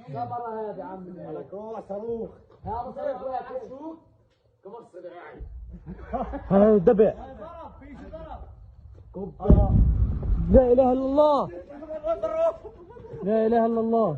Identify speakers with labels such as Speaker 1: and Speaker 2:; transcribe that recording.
Speaker 1: كاميرا هذا عمي.
Speaker 2: لك روح صاروخ.
Speaker 1: هذا صاروخ.
Speaker 2: قمر صناعي.
Speaker 1: هذا دبع. لا اله الا الله، لا اله الا الله.